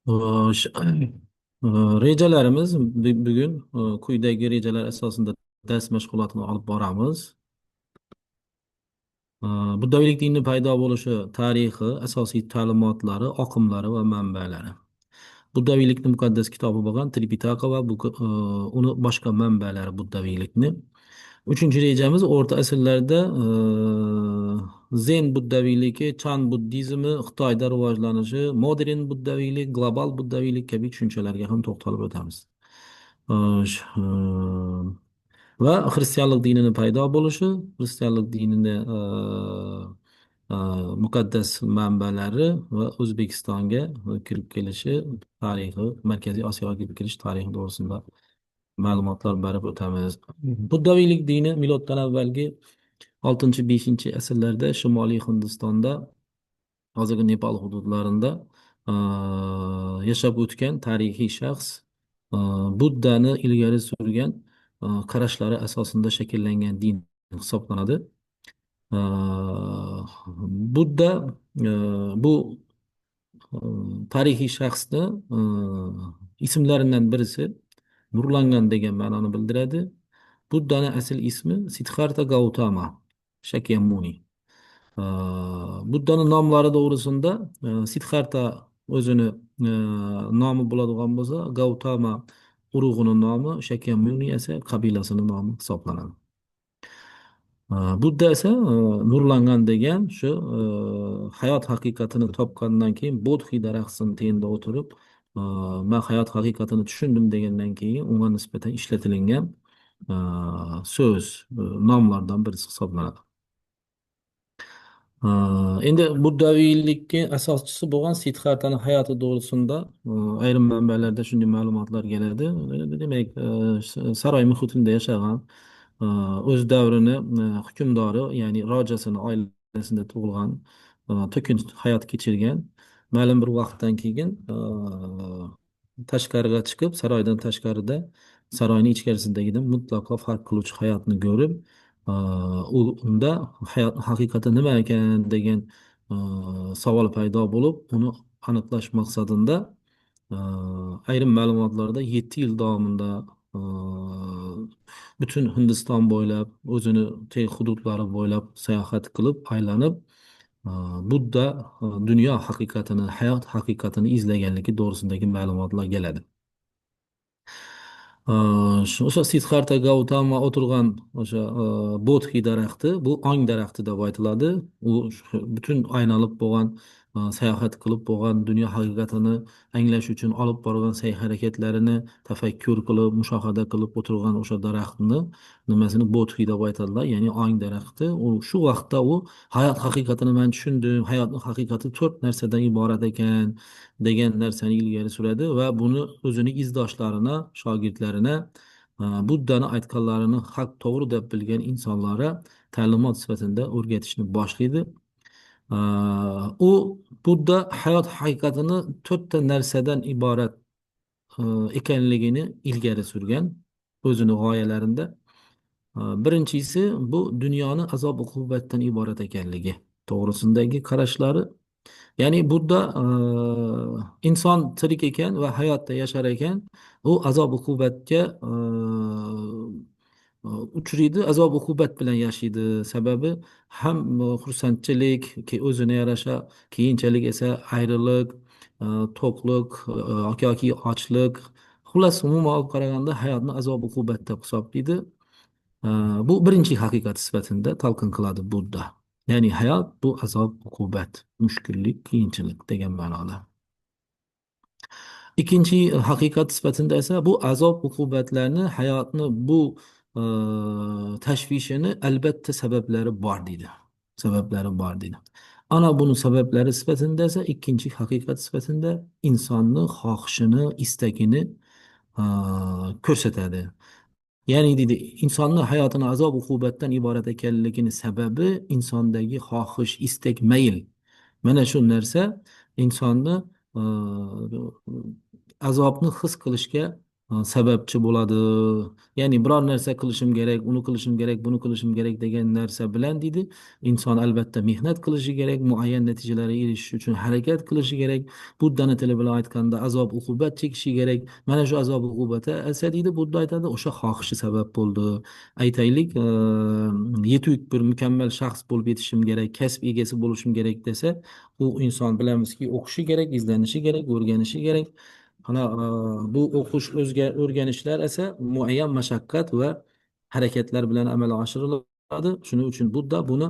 Xo'sh, rejalarimiz bugun quyidagi rejalar asosida dars mashg'ulotini olib boramiz. Buddaviylik dinini paydo bo'lishi tarixi, asosiy ta'limotlari, oqimlari va manbalari. Buddaviylikni muqaddas kitobi bo'lgan Tripitaka va uni boshqa manbalari buddaviylikni. Uchinchi rejamiz o'rta asrlarda Zen buddaviyligi, Chan buddizmi, Xitoyda rivojlanishi, modern buddaviylik, global buddaviylik kabi tushunchalarga ham to'xtalib o'tamiz. Va xristianlik dinini paydo bo'lishi, xristianlik dinini muqaddas manbalari va O'zbekistonga kirib kelishi tarixi, Markaziy Osiyoga kirib kelish tarixi to'g'risida ma'lumotlar berib o'tamiz. Buddaviylik dini miloddan avvalgi 6-5 asrlarda Shimoliy Hindistonda, hozirgi Nepal hududlarida yashab o'tgan tarixiy shaxs Buddani ilgari surgan qarashlari asosida shakllangan din hisoblanadi. Budda bu tarixiy shaxsni ismlaridan birisi nurlangan degan ma'noni bildiradi. Buddani asl ismi Siddhartha Gautama Shakyamuni. Buddani nomlari to'g'risida Siddhartha o'zini nomi bo'ladigan bo'lsa, Gautama urug'ini nomi, Shakyamuni esa qabilasini nomi hisoblanadi. Budda esa nurlangan degan shu hayot haqiqatini topgandan keyin Bodhi daraxtini tagida o'tirib, man hayot haqiqatini tushundim degandan keyin unga nisbatan ishlatilgan so'z, nomlardan birisi hisoblanadi. Endi buddaviylikka asoschisi bo'lgan Siddhartani hayoti to'g'risida ayrim manbalarda shunday ma'lumotlar keladi. Demak, saroy muhitida yashagan, o'z davrini hukmdori, ya'ni rojasini oilasida tug'ilgan, to'kin hayot kechirgan. Ma'lum bir vaqtdan keyin tashqariga chiqib, saroydan tashqarida saroyning ichkarisidagida mutlaqo farq qiluvchi hayotni ko'rib, u unda hayot haqiqati nima ekan degan savol paydo bo'lib, uni aniqlash maqsadida ayrim ma'lumotlarda 7 yil davomida butun Hindiston bo'ylab, o'zini hududlari bo'ylab sayohat qilib, aylanib, Budda dunyo haqiqatini, hayot haqiqatini izlaganligi to'g'risidagi ma'lumotlar keladi. O'sha Siddhartha Gautama o'tirgan o'sha Bodhi daraxti, bu ong daraxti deb aytiladi. U butun aylanib bo'lgan, sayohat qilib bo'lgan dunyo haqiqatini anglash uchun olib borgan sa'y harakatlarini tafakkur qilib, mushohada qilib o'tirgan o'sha daraxtni nimasini Bodhi deb aytadilar, ya'ni ong daraxti. U shu vaqtda u hayot haqiqatini men tushundim, hayotning haqiqati to'rt narsadan iborat ekan degan narsani ilgari suradi va buni o'zini izdoshlarini, shogirdlarini, Buddani aytganlarini haq, to'g'ri deb bilgan insonlarga ta'limot sifatida o'rgatishni boshlaydi. U Budda hayot haqiqatini to'rtta narsadan iborat ekanligini ilgari surgan o'zini g'oyalarida. Birinchisi bu dunyoni azob uqubatdan iborat ekanligi to'g'risidagi qarashlari. Ya'ni Budda inson tirik ekan va hayotda yashar ekan, u azob uqubatga uchraydi, azob uqubat bilan yashaydi. Sababi ham xursandchilik o'zini yarasha, keyinchalik esa ayriliq, to'qlik yoki ochlik, xullas umuman olib qaraganda hayotni azob uqubat deb hisoblaydi. Bu birinchi haqiqat sifatida talqin qiladi Budda. Ya'ni hayot bu azob uqubat, mushkullik, qiyinchilik degan ma'noda. Ikkinchi haqiqat sifatida esa bu azob uqubatlarni, hayotni bu tashvishini albatta sabablari bor deydi. Sabablari bor deydi. Ana buni sabablari sifatida esa ikkinchi haqiqat sifatida insonni xohishini, istagini ko'rsatadi. Ya'ni deydi, insonni hayotini azob uqubatdan iborat ekanligini sababi insondagi xohish, istak, mayl. Mana shu narsa insonni azobni his qilishga Sababchi bo'ladi. Ya'ni biror narsa qilishim kerak, uni qilishim kerak, buni qilishim kerak degan narsa bilan deydi, inson albatta mehnat qilishi kerak, muayyan natijalarga erishish uchun harakat qilishi kerak. Buddani tili bilan aytganda azob uqubat chekishi kerak. Mana shu azob uqubati esa deydi, Budda aytadi, o'sha xohishi sabab bo'ldi. Aytaylik, yetuk bir mukammal shaxs bo'lib yetishim kerak, kasb egasi bo'lishim kerak desa, u inson bilamizki o'qishi kerak, izlanishi kerak, o'rganishi kerak. Ana bu o'qish, o'rganishlar esa muayyan mashaqqat va harakatlar bilan amalga oshiriladi. Shuning uchun Budda buni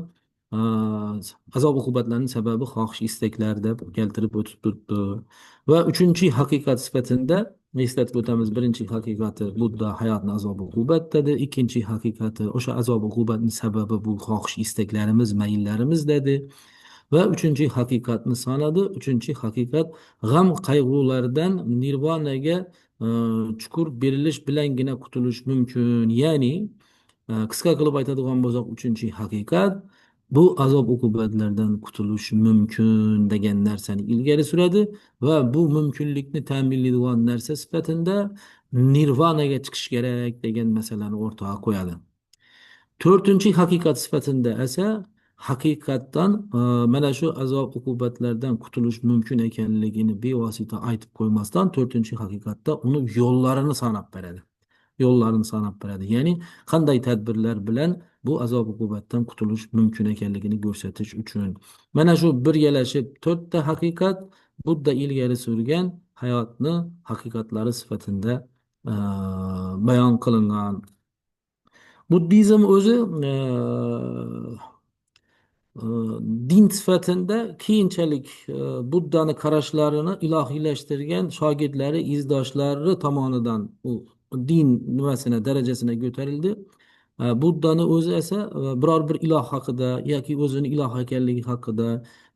azob uqubatlarning sababi xohish istaklar deb keltirib o'tib turibdi. Va uchinchi haqiqat sifatida eslatib o'tamiz. Birinchi haqiqati Budda hayotni azob uqubat dedi. Ikkinchi haqiqati o'sha azob uqubatning sababi bu xohish istaklarimiz, mayllarimiz dedi. Va uchinchi haqiqatni sanadi. Uchinchi haqiqat g'am qayg'ulardan nirvanaga chuqur berilish bilangina qutulish mumkin. Ya'ni qisqa qilib aytadigan bo'lsak, uchinchi haqiqat bu azob uqubatlardan qutulish mumkin degan narsani ilgari suradi va bu mumkinlikni ta'minlaydigan narsa sifatida nirvanaga chiqish kerak degan masalani o'rtaga qo'yadi. To'rtinchi haqiqat sifatida esa haqiqatdan mana shu azob uqubatlardan qutulish mumkin ekanligini bevosita aytib qo'ymasdan to'rtinchi haqiqatda uni yo'llarini sanab beradi. Yo'llarini sanab beradi. Ya'ni qanday tadbirlar bilan bu azob uqubatdan qutulish mumkin ekanligini ko'rsatish uchun. Mana shu birgalashib to'rtta haqiqat Budda ilgari surgan hayotni haqiqatlari sifatida bayon qilingan. Buddizm o'zi din sifatida keyinchalik Buddani qarashlarini ilohiylashtirgan shogirdlari, izdoshlari tomonidan u din nimasina darajasina ko'tarildi. Buddani o'zi esa biror bir iloh haqida yoki o'zini iloh ekanligi haqida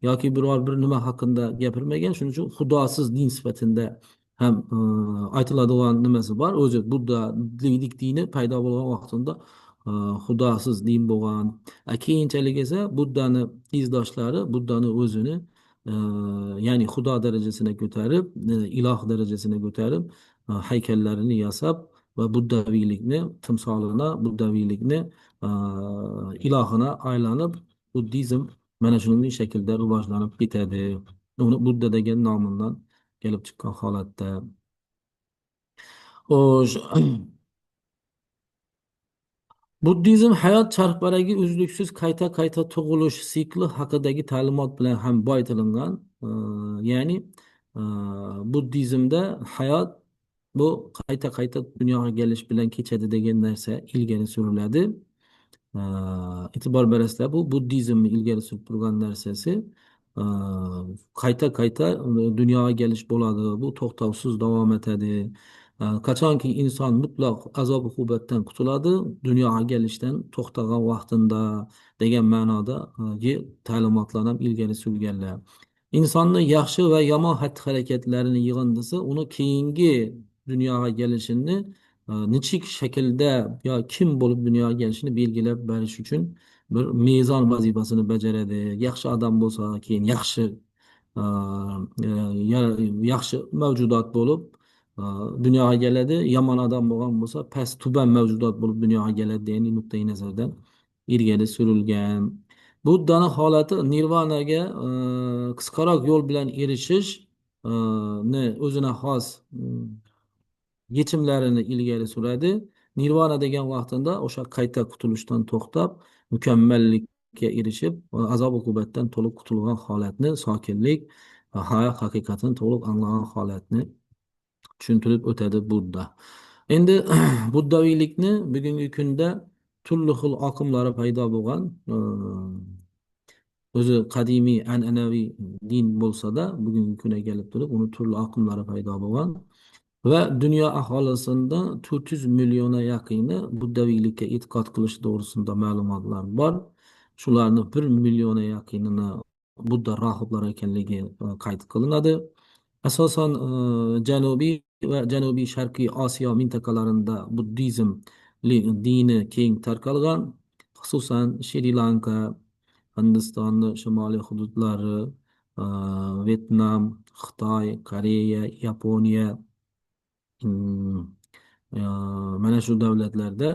yoki biror bir nima haqida gapirmagan. Shuning uchun xudosiz din sifatida ham aytiladigan nimasi bor. O'zi buddalik dini paydo bo'lgan vaqtida xudosiz din bo'lgan. Keyinchalik esa Buddani izdoshlari Buddani o'zini ya'ni xudo darajasina ko'tarib, iloh darajasina ko'tarib, haykallarini yasab va buddaviylikni timsolini, buddaviylikni ilohina aylanib, buddizm mana shunday shaklda rivojlanib ketadi. Uni Budda degan nomidan kelib chiqqan holatda. Xo'sh, buddizm hayot charxpalagi uzluksiz qayta-qayta tug'ilish sikli haqidagi ta'limot bilan ham boyitilgan. Ya'ni buddizmda hayot bu qayta-qayta dunyoga kelish bilan kechadi degan narsa ilgari suriladi. E'tibor berasizlar, bu buddizmni ilgari surib turgan narsasi. Qayta-qayta dunyoga kelish bo'ladi, bu to'xtovsiz davom etadi. Qachonki inson mutlaq azob uqubatdan qutuladi, dunyoga kelishdan to'xtagan vaqtida degan ma'nodagi ta'limotlar ham ilgari surganlar. Insonni yaxshi va yomon xatti-harakatlarini yig'indisi uni keyingi dunyoga kelishini nechik shaklda yo kim bo'lib dunyoga kelishini belgilab berish uchun bir mezon vazifasini bajaradi. Yaxshi odam bo'lsa, keyin yaxshi yaxshi mavjudot bo'lib dunyoga keladi. Yomon odam bo'lgan bo'lsa, past tuban mavjudot bo'lib dunyoga keladi degan nuqtai nazardan ilgari surilgan. Buddani holati nirvanaga qisqaroq yo'l bilan erishishni o'zine xos yechimlarini ilgari suradi. Nirvana degan vaqtida o'sha qayta qutulishdan to'xtab, mukammallikka erishib, azob uqubatdan to'liq qutulgan holatni, sokinlik va hayot haqiqatini to'liq anglagan holatni tushuntirib o'tadi Budda. Endi buddaviylikni bugungi kunda turli xil oqimlari paydo bo'lgan. O'zi qadimiy an'anaviy din bo'lsa-da, bugungi kunga kelib turib uni turli oqimlari paydo bo'lgan va dunyo aholisida 400 millionga yaqini buddaviylikka e'tiqod qilish to'g'risida ma'lumotlar bor. Shularni 1 millionga yaqinini Budda rohiblari ekanligi qayd qilinadi. Asosan Janubiy va Janubiy Sharqiy Osiyo mintaqalarida buddizm dini keng tarqalgan. Xususan Shri Lanka, Hindistonni shimoliy hududlari, Vyetnam, Xitoy, Koreya, Yaponiya, Mana shu davlatlarda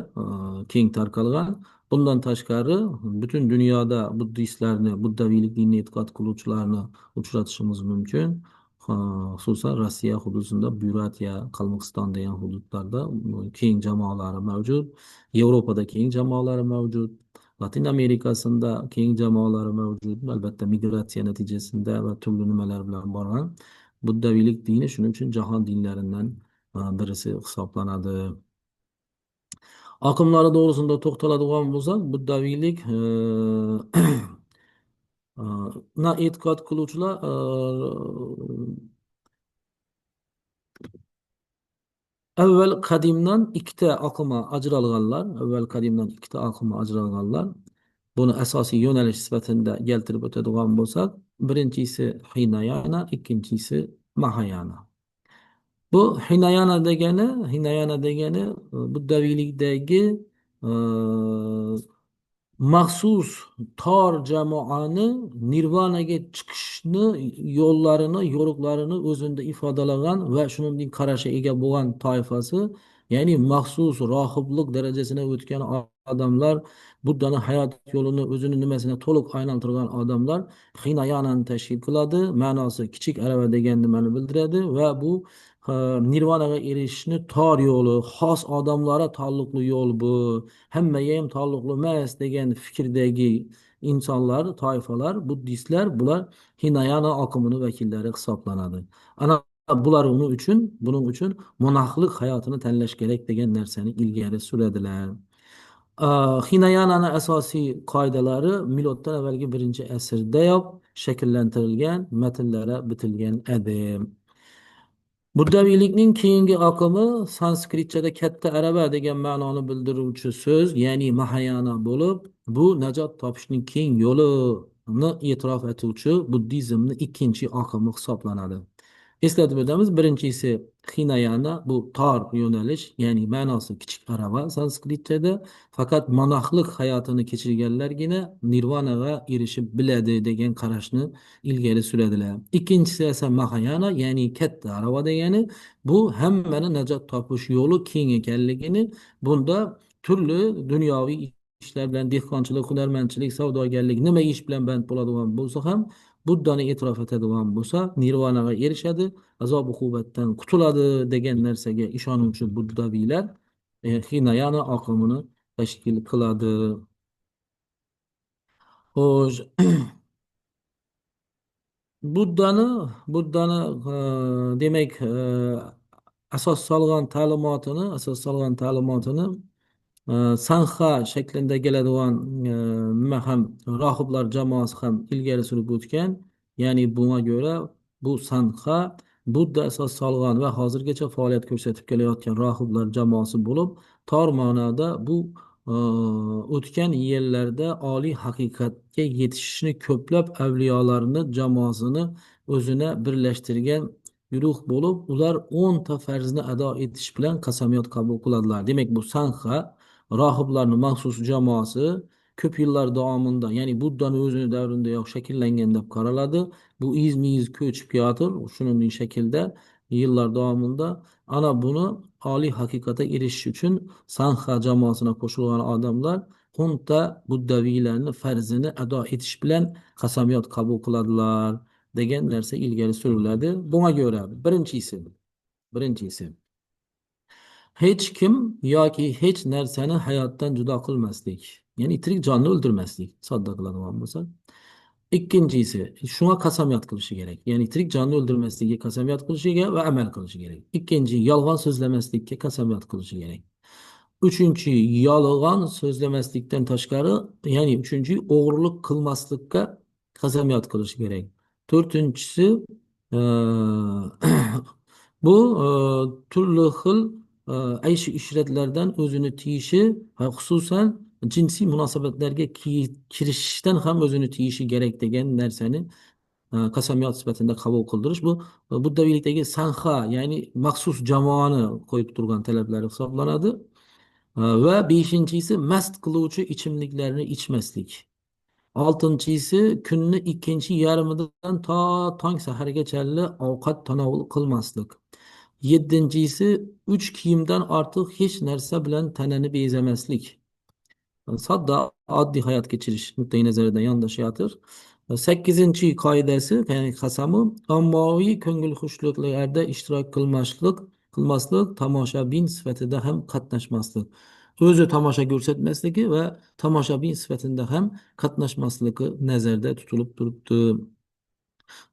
keng tarqalgan. Bundan tashqari butun dunyoda buddistlarni, buddaviylik dinini e'tiqod qiluvchilarni uchratishimiz mumkin. Xususan Rossiya hududida Buryatiya, Qalmoqiston degan hududlarda keng jamoalari mavjud. Yevropada keng jamoalari mavjud. Latin Amerikasida keng jamoalari mavjud. Albatta migratsiya natijasida va turli nimalar bilan borgan. Buddaviylik dini shuning uchun jahon dinlaridan birisi hisoblanadi. Oqimlari to'g'risida to'xtaladigan bo'lsak, buddaviylik na e'tiqod qiluvchilar avval qadimdan ikkita oqimga ajralganlar, avval qadimdan ikkita oqimga ajralganlar. Buni asosiy yo'nalish sifatida keltirib o'tadigan bo'lsak, birinchisi Hinayana, ikkinchisi Mahayana. Bu Hinayana degani, Hinayana degani buddaviylikdagi maxsus tor jamoani nirvanaga chiqishni yo'llarini, yo'riqlarini o'zida ifodalagan va shuningdek qarashga ega bo'lgan toifasi, ya'ni maxsus rohiblik darajasini o'tgan odamlar, Buddani hayot yo'lini o'zini nimasini to'liq aylantirgan odamlar Hinayanani tashkil qiladi. Ma'nosi kichik arava degan nimani bildiradi va bu nirvanaga erishishni tor yo'li, xos odamlarga taalluqli yo'l bu, hammaga ham taalluqli emas degan fikrdagi insonlar, toifalar, buddistlar, bular Hinayana oqimini vakillari hisoblanadi. Ana bular uning uchun, buning uchun monaxlik hayotini tanlash kerak degan narsani ilgari suradilar. Hinayanani asosiy qoidalari miloddan avvalgi 1-asrdayoq shakllantirilgan, matnlara bitilgan edi. Buddaviylikning keyingi oqimi sanskritchada katta arava degan ma'noni bildiruvchi so'z, ya'ni Mahayana bo'lib, bu najot topishning keng yo'lini e'tirof etuvchi buddizmning ikkinchi oqimi hisoblanadi. Eslatib o'tamiz, birinchisi Hinayana, bu tor yo'nalish, ya'ni ma'nosi kichik arava sanskritchada, faqat monaxlik hayotini kechirganlargina nirvanaga erishib biladi degan qarashni ilgari suradilar. Ikkinchisi esa Mahayana, ya'ni katta arava degani, bu hammani najot topish yo'li keng ekanligini, bunda turli dunyoviy ishlar bilan dehqonchilik, hunarmandchilik, savdogarlik, nima ish bilan band bo'ladigan bo'lsa ham Buddani e'tirof etadigan bo'lsa, nirvanaga erishadi, azob uqubatdan qutuladi degan narsaga ishonuvchi buddaviylar Hinayana oqimini tashkil qiladi. Xo'sh, Buddani demak asos solgan ta'limotini, Sangha shaklida keladigan nima ham rohiblar jamoasi ham ilgari surib o'tgan. Ya'ni bunga ko'ra bu Sangha Budda asos solgan va hozirgacha faoliyat ko'rsatib kelayotgan rohiblar jamoasi bo'lib, tor ma'noda bu o'tgan yillarda oliy haqiqatga yetishishni ko'plab avliyolarni jamoasini o'zine birlashtirgan guruh bo'lib, ular 10 ta farzni ado etish bilan qasamyod qabul qiladilar. Demak, bu Sangha rohiblarning maxsus jamoasi ko'p yillar davomida, ya'ni Buddani o'zini davridayoq shakllangan deb qaraladi. Bu izmi-iz ko'chib kelayotir, shuningdek shaklda yillar davomida ana buni oliy haqiqatga erishish uchun Sangha jamoasiga qo'shilgan odamlar 10 ta buddaviylarni farzini ado etish bilan qasamyod qabul qiladilar degan narsa ilgari suriladi. Bunga ko'ra birinchisi hech kim yoki hech narsani hayotdan judo qilmaslik, ya'ni tirik jonni o'ldirmaslik, sodda qiladigan bo'lsa. Ikkinchisi, shunga qasamyod qilishi kerak, ya'ni tirik jonni o'ldirmaslikka qasamyod qilishi va amal qilishi kerak. Ikkinchi, yolg'on so'zlamaslikka qasamyod qilishi kerak. Uchinchi, yolg'on so'zlamaslikdan tashqari, ya'ni uchinchi, o'g'irlik qilmaslikka qasamyod qilishi kerak. To'rtinchisi, bu turli xil ayshi ishratlardan o'zini tiyishi va xususan jinsiy munosabatlarga kirishishdan ham o'zini tiyishi kerak degan narsani qasamyod sifatida qabul qildirish, bu buddaviylikdagi sangha, ya'ni maxsus jamoani qo'yib turgan talablari hisoblanadi. Va beshinchisi, mast qiluvchi ichimliklarni ichmaslik. Oltinchisi, kunni ikkinchi yarmidan to tong sahargacha ovqat tanovul qilmaslik. Yettinchisi 3 kiyimdan ortiq hech narsa bilan tanani bezamaslik. Sodda oddiy hayot kechirish nuqtai nazaridan yondashayotir. Sakkizinchi qoidasi, ya'ni qasami, ommaviy ko'ngilxushliklarda ishtirok qilmaslik, tomoshabin sifatida ham qatnashmaslik. O'zi tomosha ko'rsatmasligi va tomoshabin sifatida ham qatnashmasligi nazarda tutilib turibdi.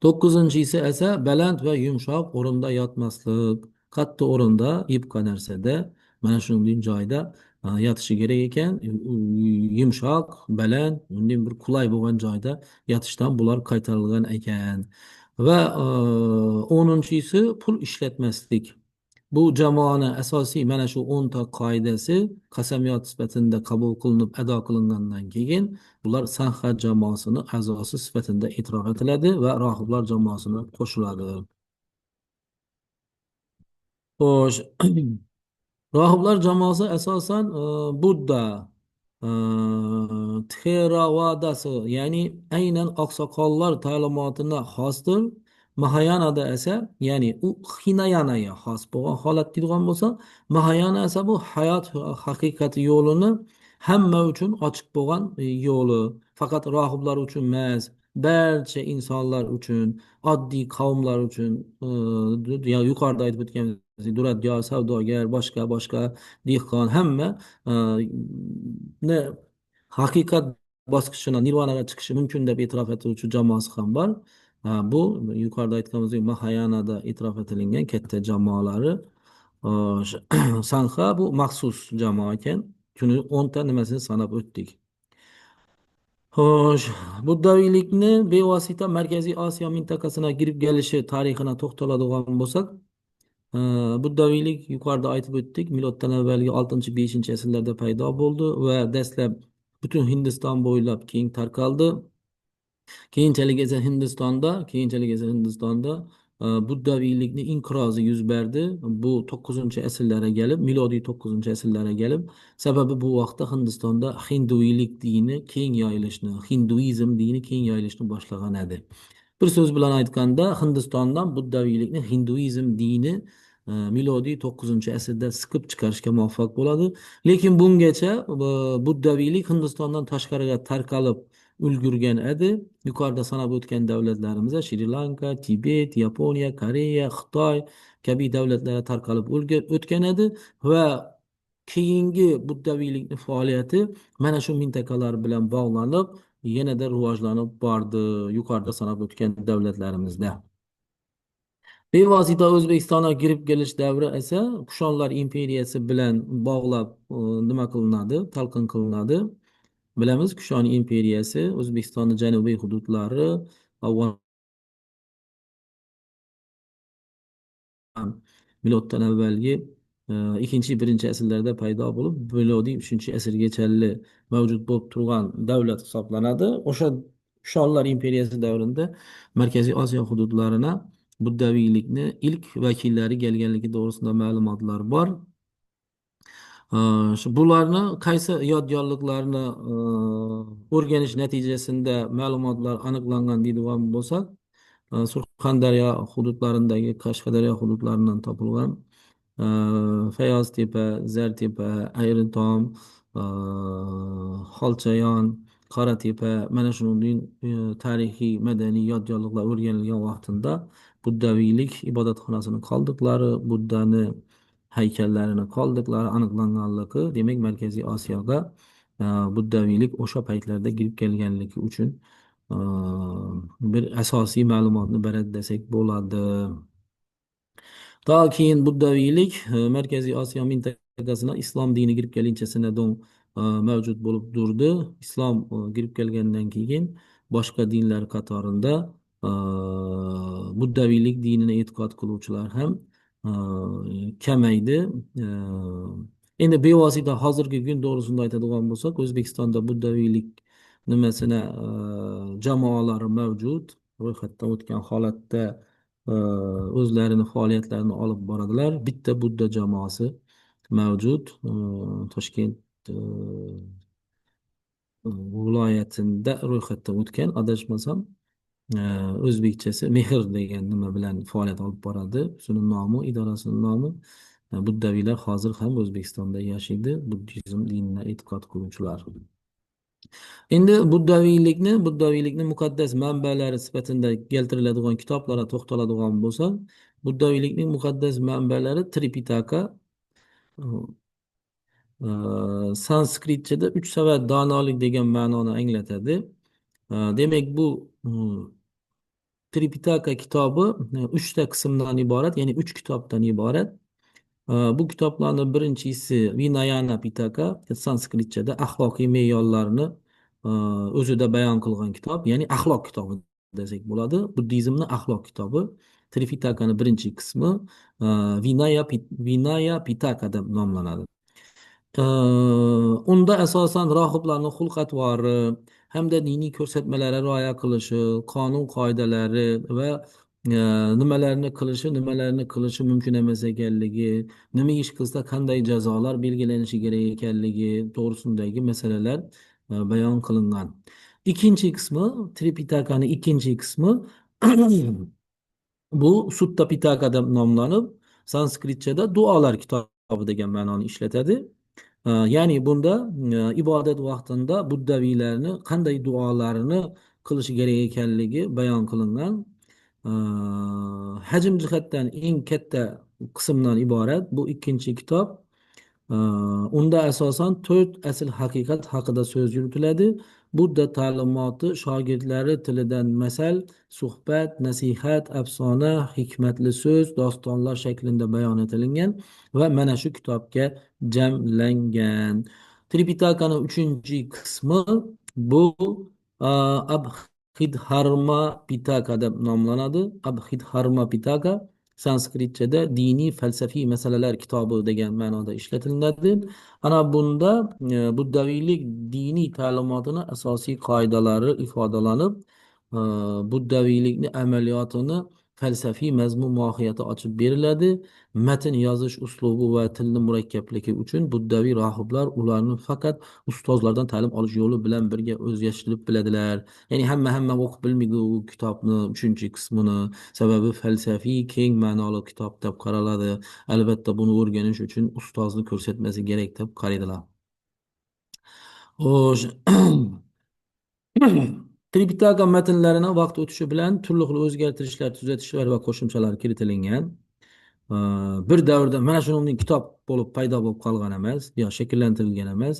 To'qqizinchisi esa baland va yumshoq o'rinda yotmaslik. Qattiq o'rinda, yupqa narsada, mana shunday joyda yotishi kerak ekan. Yumshoq, baland, undan bir qulay bo'lgan joyda yotishdan bular qaytarilgan ekan. Va 10-inchisi pul ishlatmaslik. Bu jamoani asosiy mana shu 10 ta qoidasi qasamyod sifatida qabul qilinib ado qilingandan keyin bular Sangha jamoasini a'zosi sifatida e'tirof etiladi va rohiblar jamoasina qo'shiladi. Xo'sh, rohiblar jamoasi asosan Budda Theravadasi, ya'ni aynan oqsoqollar ta'limotina xosdir. Mahayanada esa, ya'ni u Hinayanaga xos bo'lgan holat deydigan bo'lsa, Mahayana esa bu hayot haqiqati yo'lini hamma uchun ochiq bo'lgan yo'li, faqat rohiblar uchun emas, barcha insonlar uchun, oddiy qavmlar uchun, yuqorida aytib o'tganimizdek, duradgor, savdogar, boshqa dehqon, hamma ne haqiqat bosqichini, nirvanaga chiqishi mumkin deb e'tirof etuvchi jamoasi ham bor. Bu yuqorida aytganimizdek Mahayanada e'tirof etilgan katta jamoalari. Sangha bu maxsus jamoa ekan. Shuni 10 ta nimasini sanab o'tdik. Xo'sh, buddaviylikni bevosita Markaziy Osiyo mintaqasiga kirib kelishi tarixini to'xtaladigan bo'lsak, buddaviylik yuqorida aytib o'tdik, miloddan avvalgi 6-5 asrlarda paydo bo'ldi va dastlab butun Hindiston bo'ylab keng tarqaldi. Keyinchalik esa Hindistonda buddaviylikni inqirozi yuz berdi. Bu 9-asrlarga kelib, milodiy 9-asrlarga kelib, sababi bu vaqtda Hindistonda hinduiylik dini keng yoyilishni, hinduizm dini keng yoyilishni boshlagan edi. Bir so'z bilan aytganda, Hindistondan buddaviylikni hinduizm dini milodiy 9-asrda siqib chiqarishga muvaffaq bo'ladi. Lekin bungacha buddaviylik Hindistondan tashqariga tarqalib ulgurgan edi. Yuqorida sanab o'tgan davlatlarimiz Shri Lanka, Tibet, Yaponiya, Koreya, Xitoy kabi davlatlarga tarqalib o'tgan edi va keyingi buddaviylikning faoliyati mana shu mintaqalar bilan bog'lanib, yanada rivojlanib bordi yuqorida sanab o'tgan davlatlarimizda. Bevosita O'zbekistonga kirib kelish davri esa Kushonlar imperiyasi bilan bog'lab nima qilinadi, talqin qilinadi. Bilamiz, Kushon imperiyasi O'zbekistonning janubiy hududlari, Afg'on miloddan avvalgi 2-1 asrlarda paydo bo'lib, milodiy 3-asrgacha mavjud bo'lib turgan davlat hisoblanadi. O'sha Kushonlar imperiyasi davrida Markaziy Osiyo hududlarini buddaviylikni ilk vakillari kelganligi to'g'risida ma'lumotlar bor. Shu bularni qaysi yodgorliklarni o'rganish natijasida ma'lumotlar aniqlangan deydigan bo'lsak, Surxondaryo hududlaridagi, Qashqadaryo hududlaridan topilgan Fayoztepa, Zartepa, Ayritom, Xolchayon, Qoratepa, mana shunday tarixiy madaniy yodgorliklar o'rganilgan vaqtida buddaviylik ibodatxonasining qoldiqlari, Buddani haykallarini qoldiqlari aniqlanganligi, demak Markaziy Osiyoga buddaviylik o'sha paytlarda kirib kelganligi uchun bir asosiy ma'lumotni beradi desak bo'ladi. To keyin buddaviylik Markaziy Osiyo mintaqasina islom dini kirib kelinchasidan mavjud bo'lib turdi. Islom kirib kelgandan keyin boshqa dinlar qatorida buddaviylik dinini e'tiqod qiluvchilar ham kamaydi. Endi bevosita hozirgi kun to'g'risida aytadigan bo'lsak, O'zbekistonda buddaviylik nimasina jamoalari mavjud, ro'yxatdan o'tgan holatda o'zlarini faoliyatlarini olib boradilar. Bitta Budda jamoasi mavjud Toshkent viloyatida ro'yxatdan o'tgan, adashmasam. O'zbekchasi Mehr degan nima bilan faoliyat olib boradi. Shuni nomi, idorasining nomi. Buddaviylar hozir ham O'zbekistonda yashaydi, buddizm dinine e'tiqod qiluvchilar. Endi buddaviylikni muqaddas manbalari sifatida keltiriladigan kitoblarga to'xtaladigan bo'lsak, buddaviylikning muqaddas manbalari Tripitaka, sanskritchada 3 savat donolik degan ma'noni anglatadi. Demak, bu Tripitaka kitobi 3 ta qismdan iborat, ya'ni 3 kitobdan iborat. Bu kitoblarning birinchisi Vinayana Pitaka, sanskritchada axloqiy me'yorlarni o'zida bayon qilgan kitob, ya'ni axloq kitobi desak bo'ladi. Buddizmning axloq kitobi. Tripitakaning birinchi qismi Vinaya Pitaka deb nomlanadi. Unda asosan rohiblarning xulq-atvori hamda diniy ko'rsatmalarga rioya qilishi, qonun qoidalari va nimalarni qilishi, nimalarni qilishi mumkin emas ekanligi, nima ish qilsa qanday jazolar belgilanishi kerak ekanligi to'g'risidagi masalalar bayon qilingan. Ikkinchi qismi, Tripitakaning ikkinchi qismi bu Sutta Pitaka deb nomlanib, sanskritchada duolar kitobi degan ma'noni ishlatadi. Ya'ni bunda ibodat vaqtida buddaviylarni qanday duolarni qilishi kerak ekanligi bayon qilingan. Hajm jihatdan eng katta qismdan iborat bu ikkinchi kitob. Unda asosan 4 asl haqiqat haqida so'z yuritiladi. Budda ta'limoti shogirdlari tilidan masal, suhbat, nasihat, afsona, hikmatli so'z, dostonlar shaklida bayon etilgan va mana shu kitobga jamlangan. Tripitakaning 3-qismi bu Abhidharma Pitaka deb nomlanadi. Abhidharma Pitaka sanskritchada diniy falsafiy masalalar kitobi degan ma'noda ishlatiladi. Ana bunda buddaviylik diniy ta'limotini asosiy qoidalari ifodalanib, buddaviylikni amaliyotini falsafiy mazmun mohiyati ochib beriladi. Matn yozish uslubi va tilni murakkabligi uchun buddaviy rohiblar ularni faqat ustozlardan ta'lim olish yo'li bilan birga o'zlashtirib biladilar. Ya'ni hamma o'qib bilmaydi u kitobni 3-qismini. Sababi falsafiy keng ma'noli kitob deb qaraladi. Albatta buni o'rganish uchun ustozni ko'rsatmasi kerak deb qaraydilar. Xo'sh. Tripitaka matnlarini vaqt o'tishi bilan turli xil o'zgartirishlar, tuzatishlar va qo'shimchalar kiritilgan. Bir davrda mana shunday kitob bo'lib paydo bo'lib qolgan emas, yo shakllantirilgan emas.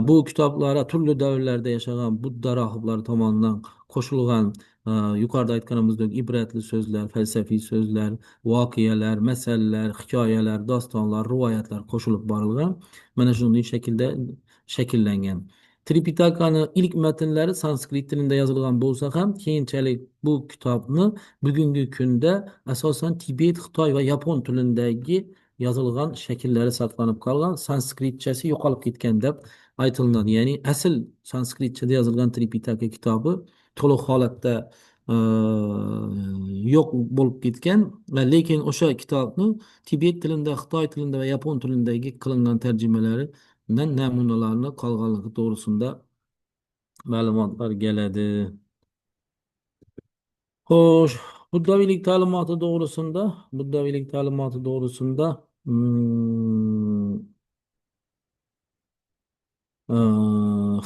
Bu kitoblara turli davrlarda yashagan Budda rohiblari tomonidan qo'shilgan, yuqorida aytganimizdek ibratli so'zlar, falsafiy so'zlar, voqealar, masallar, hikoyalar, dostonlar, rivoyatlar qo'shilib borilgan. Mana shunday shaklda shakllangan. Tripitakani ilk matnlari sanskrit tilida yozilgan bo'lsa ham, keyinchalik bu kitobni bugungi kunda asosan Tibet, Xitoy va yapon tilidagi yozilgan shakllari saqlanib qolgan, sanskritchasi yo'qolib ketgan deb aytilinadi. Ya'ni asl sanskritchada yozilgan Tripitaka kitobi to'liq holatda yo'q bo'lib ketgan, lekin o'sha kitobni Tibet tilida, Xitoy tilida va yapon tilidagi qilingan tarjimalaridan namunalarni qolganligi to'g'risida ma'lumotlar keladi. Xo'sh, buddaviylik ta'limoti to'g'risida,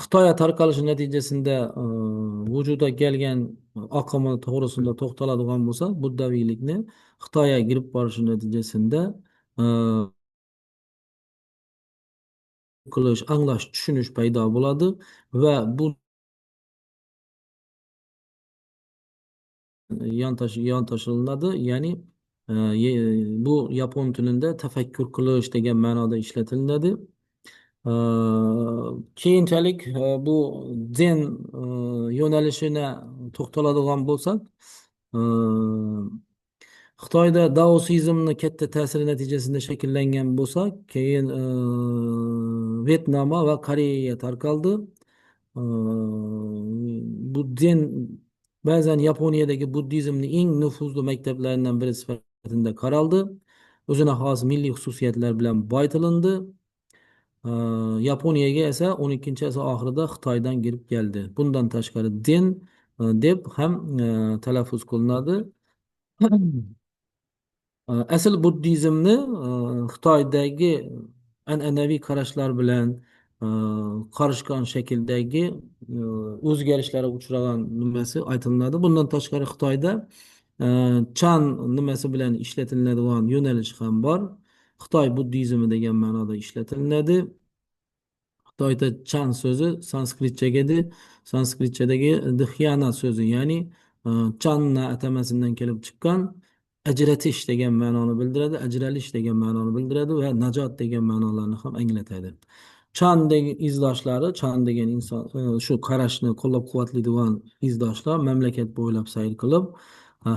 Xitoyga tarqalishi natijasida vujudga kelgan oqimi to'g'risida to'xtaladigan bo'lsa, buddaviylikni Xitoyga kirib borishi natijasida qilish, anglash, tushunish paydo bo'ladi va bu yontashilinadi. Ya'ni bu yapon tilida tafakkur qilish degan ma'noda ishlatilinadi. Keyinchalik bu zen yo'nalishini to'xtaladigan bo'lsak, Xitoyda daosizmni katta ta'siri natijasida shakllangan bo'lsa, keyin Vyetnamga va Koreyaga tarqaldi. Bu zen ba'zan Yaponiyadagi buddizmning eng nufuzli maktablaridan biri sifatida qaraldi. O'zine xos milliy xususiyatlar bilan boyitilindi. Yaponiyaga esa 12-asr oxirida Xitoydan kirib keldi. Bundan tashqari zen Deb ham talaffuz qilinadi. Asl buddizmni Xitoydagi an'anaviy qarashlar bilan qorishgan shakldagi o'zgarishlarga uchragan nimasi aytilinadi. Bundan tashqari Xitoyda Chan nimasi bilan ishlatiladigan yo'nalish ham bor. Xitoy buddizmi degan ma'noda ishlatilinadi. Xitoyda Chan so'zi sanskritchadagi dhyana so'zi, ya'ni Channa atamasidan kelib chiqqan ajratish degan ma'noni bildiradi, ajralish degan ma'noni bildiradi va najot degan ma'nolarni ham anglatadi. Chan degan izdoshlari, Chan degan inson shu qarashni qo'llab-quvvatlaydigan izdoshlar mamlakat bo'ylab sayr qilib,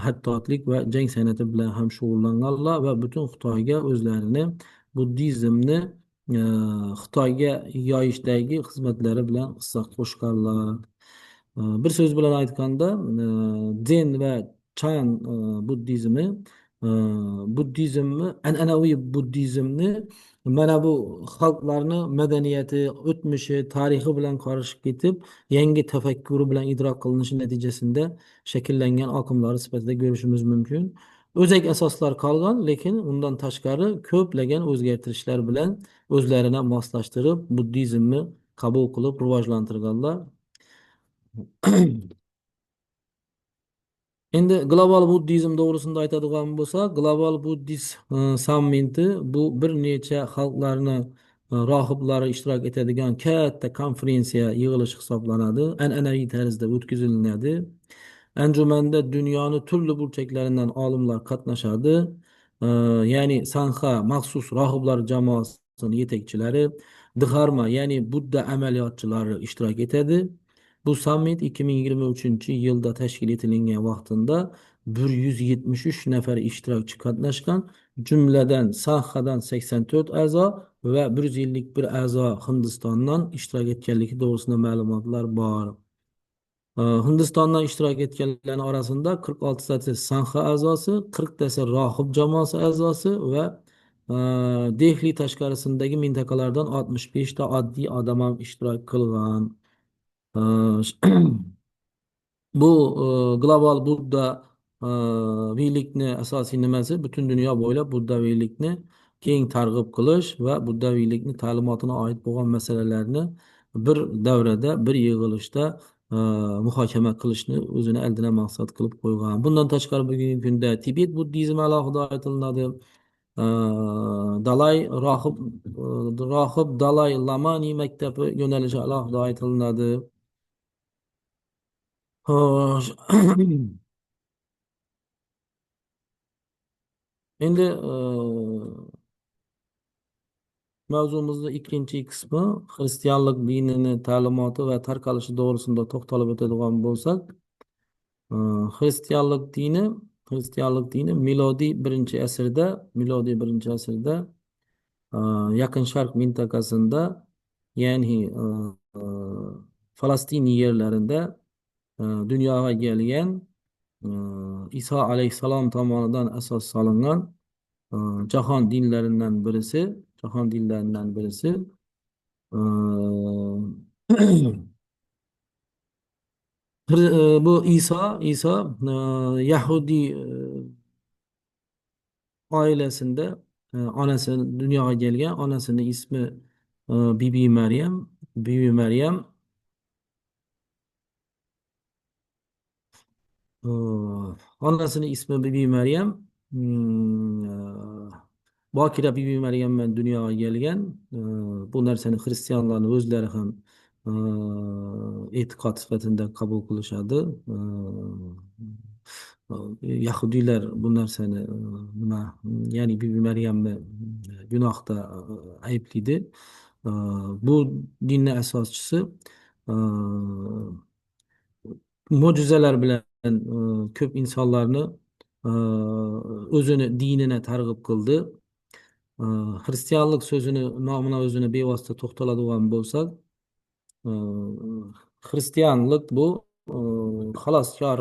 hattotlik va jang san'ati bilan ham shug'ullanganlar va butun Xitoyga o'zlarini buddizmni Xitoyga yoyishdagi xizmatlari bilan hissa qo'shganlar. Bir so'z bilan aytganda, Zen va Chan buddizmi buddizmni, an'anaviy buddizmni mana bu xalqlarni madaniyati, o'tmishi, tarixi bilan qorishib ketib, yangi tafakkuri bilan idrok qilinishi natijasida shakllangan oqimlari sifatida ko'rishimiz mumkin. O'zak asoslar qolgan, lekin undan tashqari ko'plagan o'zgartirishlar bilan o'zlarini moslashtirib, buddizmni qabul qilib rivojlantirganlar. Endi global buddizm to'g'risida aytadigan bo'lsak, global buddist sammiti bu bir necha xalqlarni rohiblari ishtirok etadigan katta konferensiya yig'ilishi hisoblanadi. An'anaviy tarzda o'tkazilinadi. Anjumanda dunyoni turli burchaklaridan olimlar qatnashadi. Ya'ni Sangha maxsus rohiblar jamoasining yetakchilari, Dharma ya'ni Budda amaliyotchilari ishtirok etadi. Bu sammit 2023 yilda tashkil etilgan vaqtida 173 nafar ishtirokchi qatnashgan, jumladan Sanghadan 84 a'zo va 151 a'zo Hindistondan ishtirok etganligi to'g'risida ma'lumotlar bor. Hindistondan ishtirok etganlarning orasida 46 tasi Sangha a'zosi, 40 tasi rohib jamoasi a'zosi va Dehli tashqarisidagi mintaqalardan 65 ta oddiy odam ham ishtirok qilgan. Bu global Budda viylikni asosiy nimasi butun dunyo bo'ylab buddaviylikni keng targ'ib qilish va buddaviylikni ta'limotiga oid bo'lgan masalalarni bir davrada, bir yig'ilishda muhokama qilishni o'zini oldina maqsad qilib qo'ygan. Bundan tashqari bugungi kunda Tibet buddizmi alohida aytilinadi. Dalay rohib Dalay Lamani maktabi yo'nalishi alohida aytilinadi. Xo'sh. Endi mavzumizning ikkinchi qismi xristianlik dinini ta'limoti va tarqalishi to'g'risida to'xtalib o'tadigan bo'lsak, xristianlik dini milodiy birinchi asrda Yaqin Sharq mintaqasida, ya'ni Falastin yerlarida dunyoga kelgan, Iso alayhissalom tomonidan asos solingan jahon dinlaridan birisi bu Iso yahudiy oilasida onasi dunyoga kelgan. Onasini ismi Bibi Maryam. Bibi Maryam onasini ismi Bibi Maryam, Bokira Bibi Maryam bilan dunyoga kelgan. Bu narsani xristianlarni o'zlari ham e'tiqod sifatida qabul qilishadi. Yahudiylar bu narsani nima, ya'ni Bibi Maryamni gunohda ayblaydi. Bu dinni asoschisi mo'jizalar bilan ko'p insonlarni o'zini dinine targ'ib qildi. Xristianlik so'zini nomini o'zini bevosita to'xtaladigan bo'lsak, xristianlik bu xaloskor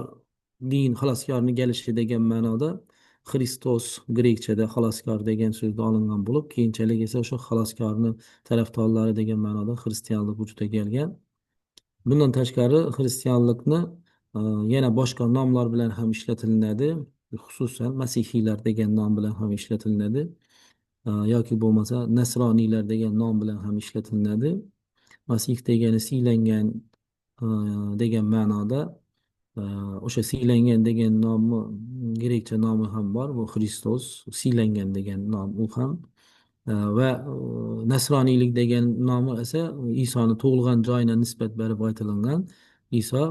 din, xaloskorni kelishi degan ma'noda. Xristos grekchada xaloskor degan so'zdan olingan bo'lib, keyinchalik esa o'sha xaloskorni tarafdorlari degan ma'noda xristianlik vujudga kelgan. Bundan tashqari xristianlikni Yana boshqa nomlar bilan ham ishlatilinadi, xususan masihiylar degan nom bilan ham ishlatilinadi yoki bo'lmasa nasroniylar degan nom bilan ham ishlatilinadi. Masih degani siylangan degan ma'noda, o'sha siylangan degan nomi grekcha nomi ham bor, bu Xristos, siylangan degan nom u ham. Va nasroniylik degan nomi esa Isoni tug'ilgan joyina nisbat berib aytilingan. Iso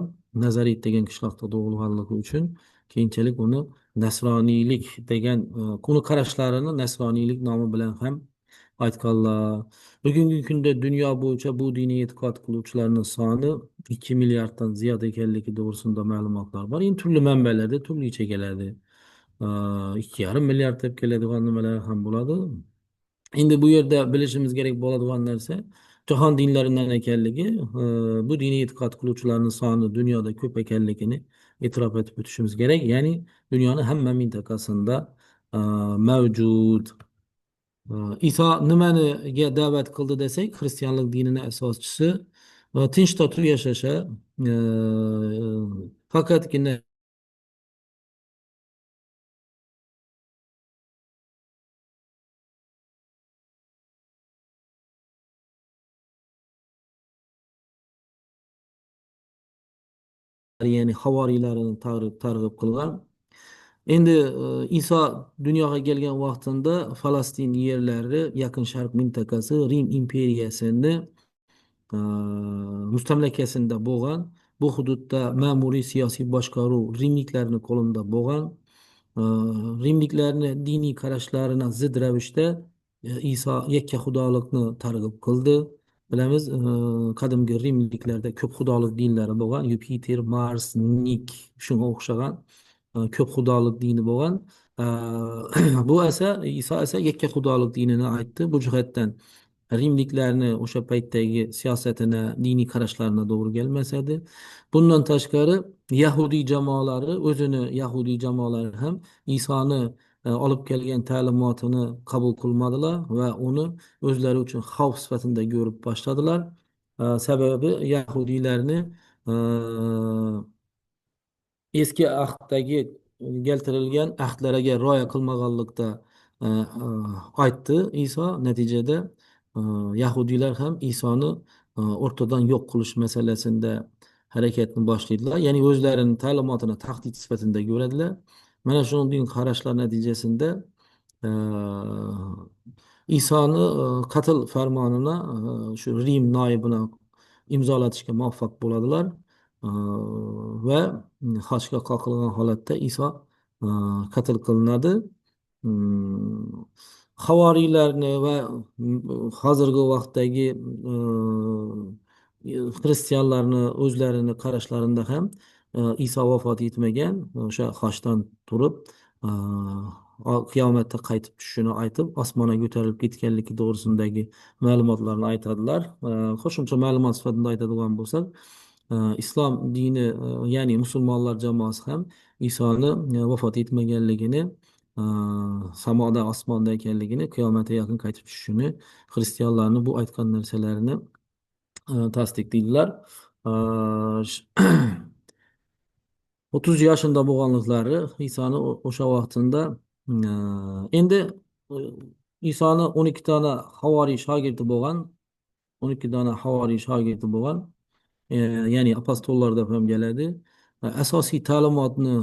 Nazarit degan qishloqda tug'ilganligi uchun keyinchalik uni nasroniylik degan, uni qarashlarini nasroniylik nomi bilan ham aytganlar. Bugungi kunda dunyo bo'yicha bu diniy e'tiqod qiluvchilarning soni 2 milliarddan ziyod ekanligi to'g'risida ma'lumotlar bor. Endi turli manbalarda turlicha keladi. 2,5 milliard deb keladigan nimalar ham bo'ladi. Endi bu yerda bilishimiz kerak bo'ladigan narsa jahon dinlaridan ekanligi, bu diniy e'tiqod qiluvchilarning soni dunyoda ko'p ekanligini e'tirof etib o'tishimiz kerak. Ya'ni dunyoni hamma mintaqasida mavjud. Iso nimaniga da'vat qildi desak, xristianlik dinini asoschisi tinch totuv yashasha, faqatgina ya'ni havoriylarini targ'ib qilgan. Endi Iso dunyoga kelgan vaqtida Falastin yerlari, Yaqin Sharq mintaqasi Rim imperiyasini mustamlakasida bo'lgan. Bu hududda ma'muriy siyosiy boshqaruv rimliklarning qo'lida bo'lgan. Rimliklarni diniy qarashlarini zid ravishda Iso yakka xudolikni targ'ib qildi. Bilamiz, qadimgi rimliklarda ko'p xudolik dinlari bo'lgan. Yupiter, Mars, Nik shunga o'xshagan ko'p xudolik dini bo'lgan. Bu esa Iso esa yakka xudolik dinini aytdi. Bu jihatdan rimliklarni o'sha paytdagi siyosatini, diniy qarashlarini to'g'ri kelmas edi. Bundan tashqari yahudiy jamoalari, o'zini yahudiy jamoalari ham Isoni olib kelgan ta'limotini qabul qilmadilar va uni o'zlari uchun xavf sifatida ko'rib boshladilar. Sababi yahudiylarni eski ahddagi keltirilgan ahdlarga rioya qilmaganlikda aytdi Iso. Natijada yahudiylar ham Isoni o'rtadan yo'q qilish masalasida harakatni boshlaydilar. Ya'ni o'zlarining ta'limotini tahdid sifatida ko'radilar. Mana shunday qarashlar natijasida Isoni qatl farmonini shu Rim noibini imzolatishga muvaffaq bo'ladilar va xochga qoqilgan holatda Iso qatl qilinadi. Havoriylarni va hozirgi vaqtdagi xristianlarni o'zlarini qarashlarida ham Iso vafot etmagan, o'sha xochdan turib qiyomatda qaytib tushishini aytib, osmonga ko'tarilib ketganligi to'g'risidagi ma'lumotlarni aytadilar. Qo'shimcha ma'lumot sifatida aytadigan bo'lsak, islom dini, ya'ni musulmonlar jamoasi ham Isoni vafot etmaganligini, samoda, osmonda ekanligini, qiyomatga yaqin qaytib tushishini, xristianlarni bu aytgan narsalarini tasdiqlaydilar. 30 yoshida bo'lganliklari Isoni o'sha vaqtida. Endi Isoni 12 dona havoriy shogirdi bo'lgan, 12 dona havoriy shogirdi bo'lgan, ya'ni apostollar deb ham keladi. Asosiy ta'limotni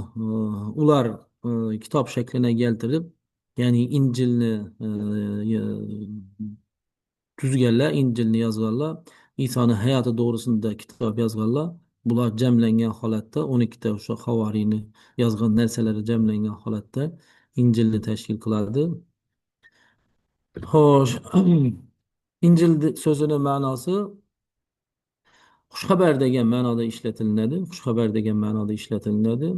ular kitob shakliga keltirib, ya'ni Injilni tuzganlar, Injilni yozganlar, Isoni hayoti to'g'risida kitob yozganlar. Bular jamlangan holatda 12 ta o'sha havoriyni yozgan narsalari jamlangan holatda Injilni tashkil qiladi. Xo'sh, Injil so'zini ma'nosi xushxabar degan ma'noda ishlatilinadi. Xushxabar degan ma'noda ishlatilinadi.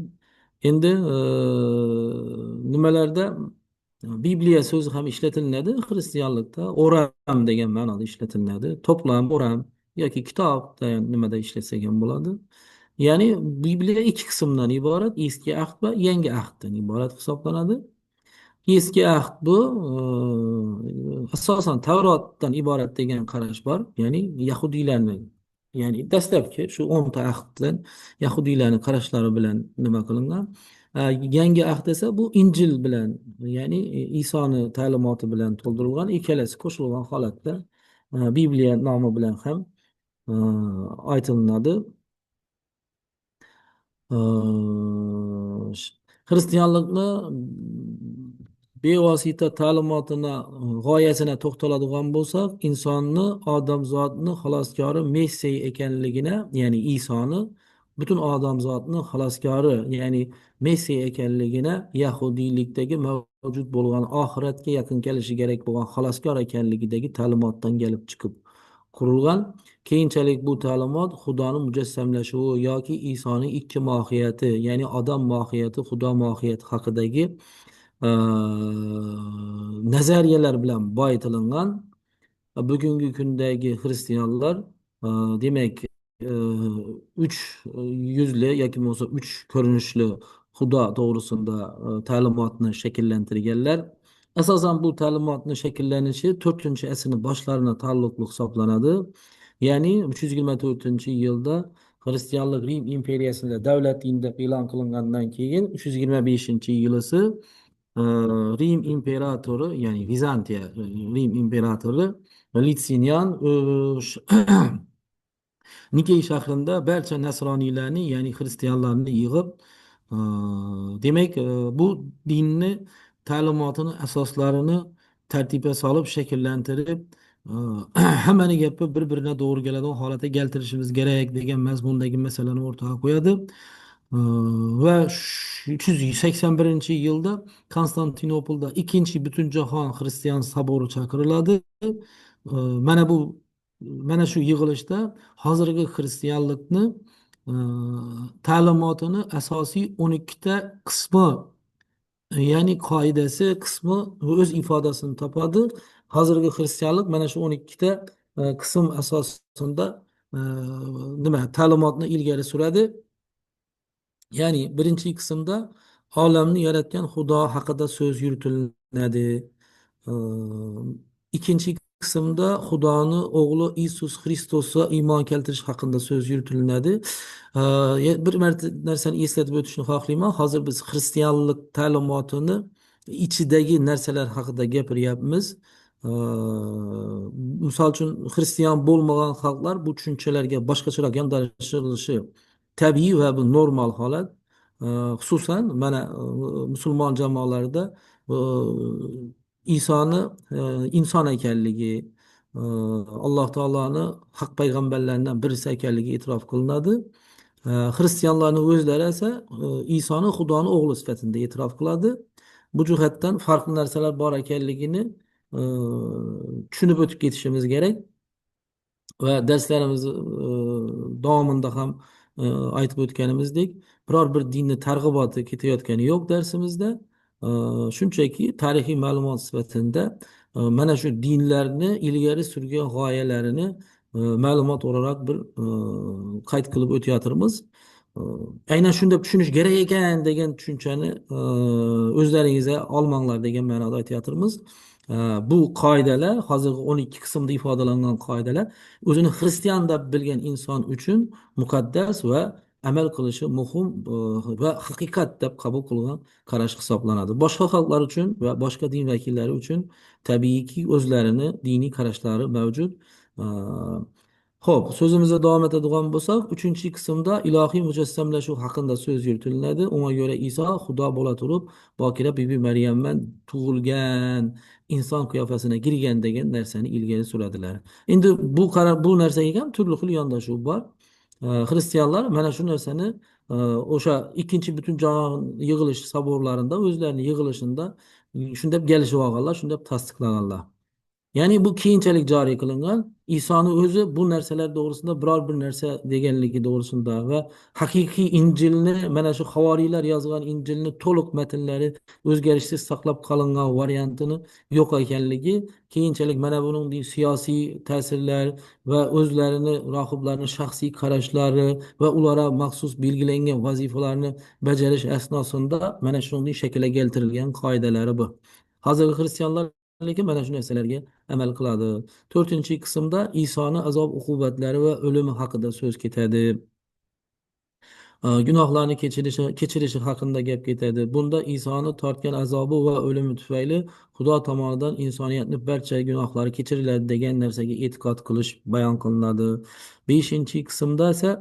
Endi nimalarda Bibliya so'zi ham ishlatilinadi xristianlikda, o'ram degan ma'noda ishlatilinadi. To'plam, o'ram yoki kitob degan nimada ishlatsak ham bo'ladi. Ya'ni Bibliya ikki qismdan iborat, eski ahd va yangi ahddan iborat hisoblanadi. Eski ahd bu asosan Tavrotdan iborat degan qarash bor, ya'ni yahudiylarning Ya'ni dastlabki shu 10 ta ahddan yahudiylarni qarashlari bilan nima qilingan. Yangi ahd esa bu Injil bilan, ya'ni Isoni ta'limoti bilan to'ldirilgan, ikkalasi qo'shilgan holatda Bibliya nomi bilan ham aytilinadi. Xristianlikni bevosita ta'limotini g'oyasini to'xtaladigan bo'lsak, insonni, odamzodni xaloskori Messiy ekanligini, ya'ni Isoni butun odamzodni xaloskori, ya'ni Messiy ekanligini yahudiylikdagi mavjud bo'lgan oxiratga yaqin kelishi kerak bo'lgan xaloskor ekanligidagi ta'limotdan kelib chiqib qurilgan. Keyinchalik bu ta'limot Xudoni mujassamlashuvi yoki Isoning ikki mohiyati, ya'ni odam mohiyati, Xudo mohiyati haqidagi nazariyalar bilan boyitilingan. Bugungi kundagi xristianlar demak uch yuzli yoki bo'lmasa uch ko'rinishli Xudo to'g'risida ta'limotni shakllantirganlar. Asosan bu ta'limotni shakllanishi 4-asrning boshlarini taalluqli hisoblanadi. Ya'ni 324-yilda xristianlik Rim imperiyasida davlat dini deb e'lon qilingandan keyin 325-yilisi Rim imperatori, ya'ni Vizantiya Rim imperatori Litsinian Nikey shahrida barcha nasroniylarni, ya'ni xristianlarni yig'ib, demak bu dinni ta'limotini asoslarini tartibga solib, shakllantirib, hammani gapi bir birini to'g'ri keladigan holatga keltirishimiz kerak degan mazmundagi masalani o'rtaga qo'yadi. Va 381-yilda Konstantinopolda ikkinchi butunjahon xristian sobori chaqiriladi. Mana shu yig'ilishda hozirgi xristianlikni ta'limotini asosiy 12 ta qismi, ya'ni qoidasi qismi o'z ifodasini topadi. Hozirgi xristianlik mana shu 12 ta qism asosida nima ta'limotni ilgari suradi. Ya'ni birinchi qismda olamni yaratgan Xudo haqida so'z yuritiladi. Ikkinchi qismda Xudoni o'g'li Isus Xristosga iymon keltirish haqida so'z yuritiladi. Bir marta narsani eslatib o'tishni xohlayman. Hozir biz xristianlik ta'limotini ichidagi narsalar haqida gapiryapmiz. Misol uchun, xristian bo'lmagan xalqlar bu tushunchalarga boshqacharoq yondashilishi tabiiy va bu normal holat. Xususan mana musulmon jamoalarida Isoni inson ekanligi, Alloh taoloni haq payg'ambarlaridan birisi ekanligi e'tirof qilinadi. Xristianlarning o'zlari esa Isoni Xudoni o'g'li sifatida e'tirof qiladi. Bu jihatdan farqli narsalar bor ekanligini tushunib o'tib ketishimiz kerak. Va darslarimiz davomida ham aytib o'tganimizdek, biror bir dinni targ'iboti ketayotgani yo'q darsimizda. Shunchaki tarixiy ma'lumot sifatida mana shu dinlarni ilgari surgan g'oyalarini ma'lumot o'laroq bir qayd qilib o'tayotirmiz. Aynan shunday tushunish kerak ekan degan tushunchani o'zlaringizga olmanglar degan ma'noda aytayotirmiz. Bu qoidalar, hozirgi 12 qismda ifodalangan qoidalar o'zini xristian deb bilgan inson uchun muqaddas va amal qilishi muhim va haqiqat deb qabul qilgan qarash hisoblanadi. Boshqa xalqlar uchun va boshqa din vakillari uchun tabiiyki o'zlarini diniy qarashlari mavjud. Xo'p, so'zimizni davom etadigan bo'lsak, 3-qismda ilohiy mujassamlashuv haqida so'z yuritiladi. Unga ko'ra Iso Xudo bo'la turib, bokira Bibi Maryamdan tug'ilgan, inson qiyofasina kirgan degan narsani ilgari suradilar. Endi bu bu narsaga ham turli xil yondashuv bor. Xristianlar mana shu narsani o'sha ikkinchi butunjahon yig'ilish soborlarida, o'zlarining yig'ilishida shunday kelishib olganlar, shunday tasdiqlaganlar. Ya'ni bu keyinchalik joriy qilingan. Isoni o'zi bu narsalar to'g'risida biror bir narsa deganligi to'g'risida va haqiqiy Injilni, mana shu havoriylar yozgan Injilni to'liq matnlari o'zgarishsiz saqlab qolingan variantini yo'q ekanligi, keyinchalik mana buning siyosiy ta'sirlar va o'zlarini rohiblarning shaxsiy qarashlari va ularga maxsus belgilangan vazifalarni bajarish asnosida mana shunday shaklga keltirilgan qoidalari bu. Hozirgi xristianlar Lekin mana shu narsalarga amal qiladi. To'rtinchi qismda Isoni azob uqubatlari va o'limi haqida so'z ketadi. Gunohlarni kechirishi haqida gap ketadi. Bunda Isoni tortgan azobi va o'limi tufayli Xudo tomonidan insoniyatni barcha gunohlari kechiriladi degan narsaga e'tiqod qilish bayon qilinadi. Beshinchi qismda esa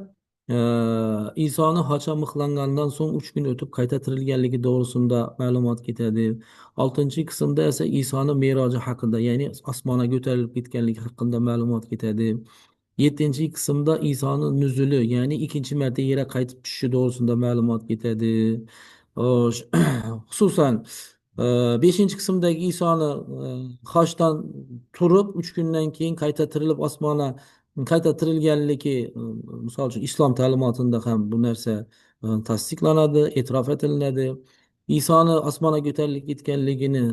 Isoni xocha mixlangandan so'ng 3 kun o'tib qayta tirilganligi to'g'risida ma'lumot ketadi. Oltinchi qismda esa Isoni meroji haqida, ya'ni osmonga ko'tarilib ketganligi haqida ma'lumot ketadi. Yettinchi qismda Isoni nuzuli, ya'ni ikkinchi marta yerga qaytib tushishi to'g'risida ma'lumot ketadi. Xo'sh, xususan beshinchi qismdagi Isoni xochdan turib 3 kundan keyin qayta tirilib osmonga qayta tirilganligi, misol uchun islom ta'limotida ham bu narsa tasdiqlanadi, e'tirof etiladi. Isoni osmonga ko'tarilib ketganligini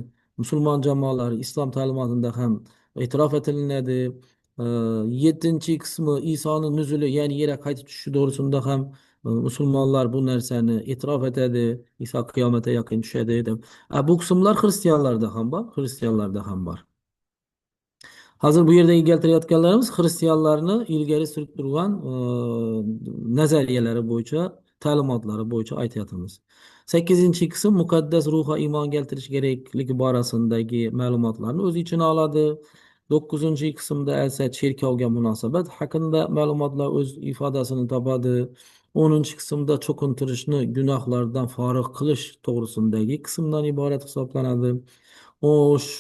musulmon jamoalari islom ta'limotida ham e'tirof etiladi. Yettinchi qismi Isoni nuzuli, ya'ni yerga qaytib tushishi to'g'risida ham musulmonlar bu narsani e'tirof etadi. Iso qiyomatga yaqin tushadi deb. Bu qismlar xristianlarda ham bor, xristianlarda ham bor. Hozir bu yerdagi keltirayotganlarimiz xristianlarni ilgari surib turgan nazariyalari bo'yicha, ta'limotlari bo'yicha aytyapmiz. 8-qism muqaddas ruhga iymon keltirish kerakligi borasidagi ma'lumotlarni o'z ichiga oladi. 9-qismda esa cherkovga munosabat haqida ma'lumotlar o'z ifodasini topadi. 10-qismda cho'qintirishni gunohlardan forig' qilish to'g'risidagi qismdan iborat hisoblanadi. Xo'sh,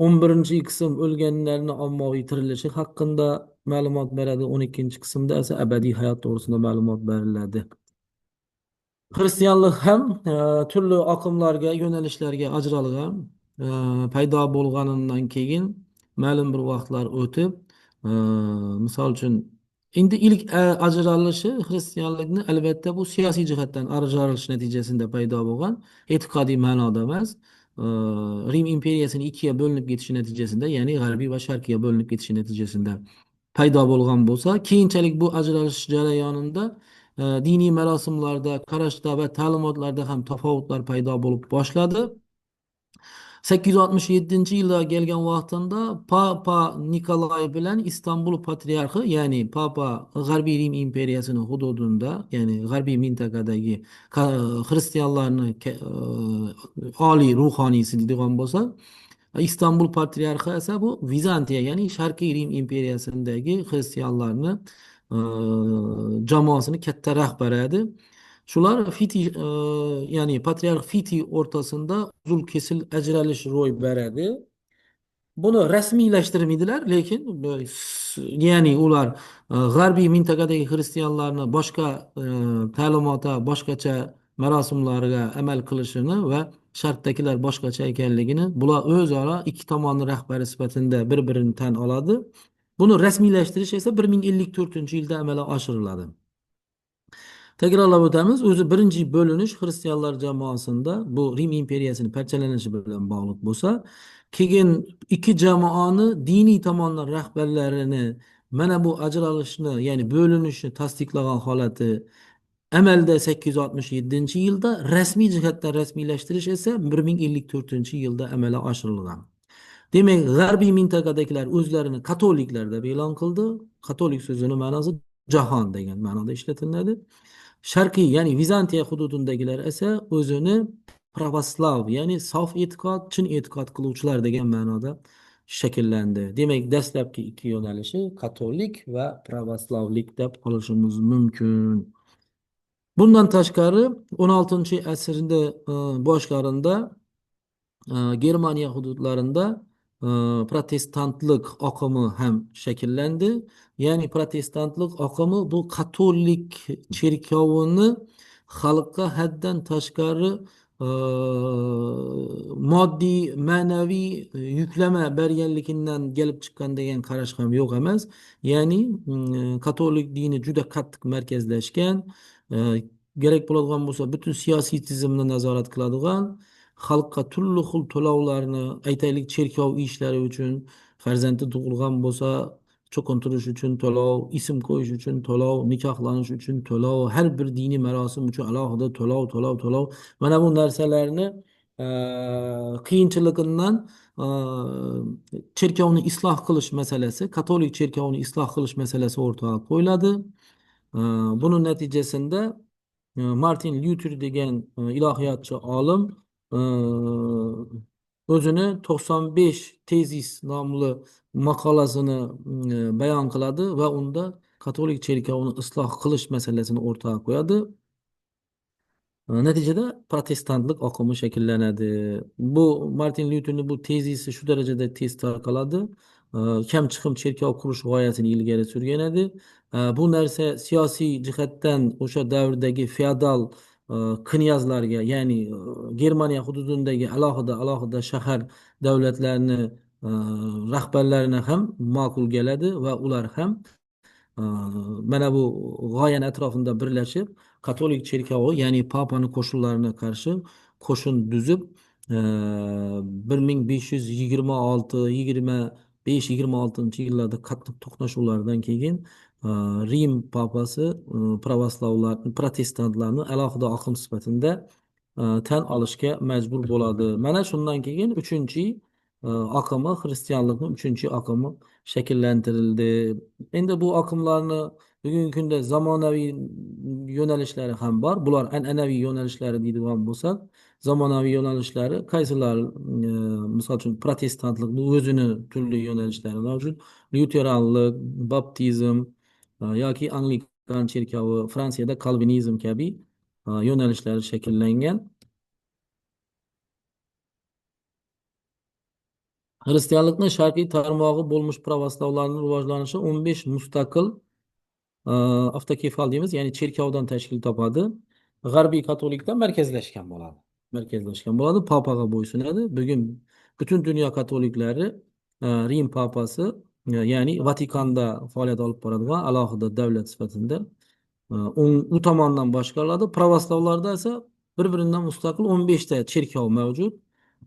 11-qism o'lganlarni ommaviy tirilishi haqida ma'lumot beradi. 12-qismda esa abadiy hayot to'g'risida ma'lumot beriladi. Xristianlik ham turli oqimlarga, yo'nalishlarga ajralgan. Paydo bo'lganidan keyin ma'lum bir vaqtlar o'tib, misol uchun endi ilk ajralishi xristianlikni albatta bu siyosiy jihatdan ajralish natijasida paydo bo'lgan, e'tiqodiy ma'noda emas. Rim imperiyasining ikkiga bo'linib ketishi natijasida, ya'ni g'arbiy va sharqiyga bo'linib ketishi natijasida paydo bo'lgan bo'lsa, keyinchalik bu ajralish jarayonida diniy marosimlarda, qarashda va ta'limotlarda ham tafovutlar paydo bo'lib boshladi. 867-yilda kelgan vaqtida Papa Nikolay bilan Istanbul patriarxi, ya'ni Papa G'arbiy Rim imperiyasining hududida, ya'ni g'arbiy mintaqadagi xristianlarni oliy ruhoniysi deydigan bo'lsa, Istanbul patriarxi esa bu Vizantiya, ya'ni Sharqiy Rim imperiyasidagi xristianlarni jamoasini katta rahbari edi. Shular Fiti, ya'ni patriarx Fiti o'rtasida uzil kesil ajralish ro'y beradi. Buni rasmiylashtirmaydilar, lekin ya'ni ular g'arbiy mintaqadagi xristianlarni boshqa ta'limotga, boshqacha marosimlarga amal qilishini va sharqdagilar boshqacha ekanligini bular o'zaro ikki tomonni rahbari sifatida bir-birini tan oladi. Buni rasmiylashtirish esa 1054-yilda amalga oshiriladi. Takrorlab o'tamiz, o'zi birinchi bo'linish xristianlar jamoasida bu Rim imperiyasining parchalanishi bilan bog'liq bo'lsa, keyin ikki jamoani diniy tomondan rahbarlarini mana bu ajralishni, ya'ni bo'linishni tasdiqlagan holati amalda 867-yilda, rasmiy jihatdan rasmiylashtirish esa 1054-yilda amalga oshirilgan. Demak, g'arbiy mintaqadagilar o'zlarini katoliklar deb e'lon qildi. Katolik so'zini ma'nosi jahon degan ma'noda ishlatiladi. Sharqiy, ya'ni Vizantiya hududidagilar esa o'zini pravoslav, ya'ni sof e'tiqod, chin e'tiqod qiluvchilar degan ma'noda shakllandi. Demak, dastlabki ikki yo'nalishi katolik va pravoslavlik deb olishimiz mumkin. Bundan tashqari 16-asrda boshlarida Germaniya hududlarida protestantlik oqimi ham shakllandi. Ya'ni protestantlik oqimi bu katolik cherkovini xalqqa haddan tashqari moddiy, ma'naviy yuklama berganligidan kelib chiqqan degan qarash ham yo'q emas. Ya'ni katolik dini juda qattiq markazlashgan, kerak bo'ladigan bo'lsa butun siyosiy tizimni nazorat qiladigan, xalqqa turli xil to'lovlarni, aytaylik, cherkov ishlari uchun, farzandi tug'ilgan bo'lsa cho'qintirish uchun to'lov, ism qo'yish uchun to'lov, nikohlanish uchun to'lov, har bir diniy marosim uchun alohida to'lov, to'lov, to'lov. Mana bu narsalarni qiyinchiligidan Cherkovni isloh qilish masalasi, katolik cherkovini isloh qilish masalasi o'rtaga qo'yiladi. Buning natijasida Martin Lyuter degan ilohiyotchi olim o'zini 95 tezis nomli maqolasini bayon qiladi va unda katolik cherkovini isloh qilish masalasini o'rtaga qo'yadi. Natijada protestantlik oqimi shakllanadi. Bu Martin Lyuterning bu tezisi shu darajada tez tarqaladi. Kam chiqim cherkov qurish g'oyasini ilgari surgan edi. Bu narsa siyosiy jihatdan o'sha davrdagi feodal knyazlarga, ya'ni Germaniya hududidagi alohida alohida shahar davlatlarini rahbarlarini ham ma'qul keladi va ular ham mana bu g'oyani atrofida birlashib katolik cherkovi, ya'ni papani qo'shinlariga qarshi qo'shin tuzib 1526, 25, 26 yillarda qattiq to'qnashuvlardan keyin Rim papasi pravoslavlar, protestantlarni alohida oqim sifatida tan olishga majbur bo'ladi. Mana shundan keyin uchinchi oqimi, xristianlikning uchinchi oqimi shakllantirildi. Endi bu oqimlarni bugungi kunda zamonaviy yo'nalishlari ham bor. Bular an'anaviy yo'nalishlari deydigan bo'lsak, zamonaviy yo'nalishlari qaysilar? Misol uchun protestantlik, bu o'zini turli yo'nalishlari mavjud. Lyuteranlik, baptizm yoki anglikan cherkovi, Fransiyada kalvinizm kabi yo'nalishlari shakllangan. Xristianlikning sharqiy tarmog'i bo'lmish pravoslavlarning rivojlanishi 15 mustaqil avtokefal deymiz, ya'ni cherkovdan tashkil topadi. G'arbiy katolikda markazlashgan bo'ladi. Markazlashgan bo'ladi, papaga bo'ysunadi. Bugun butun dunyo katoliklari Rim papasi, ya'ni Vatikanda faoliyat olib boradigan alohida davlat sifatida u tomondan boshqariladi. Pravoslavlarda esa bir-biridan mustaqil 15 ta cherkov mavjud.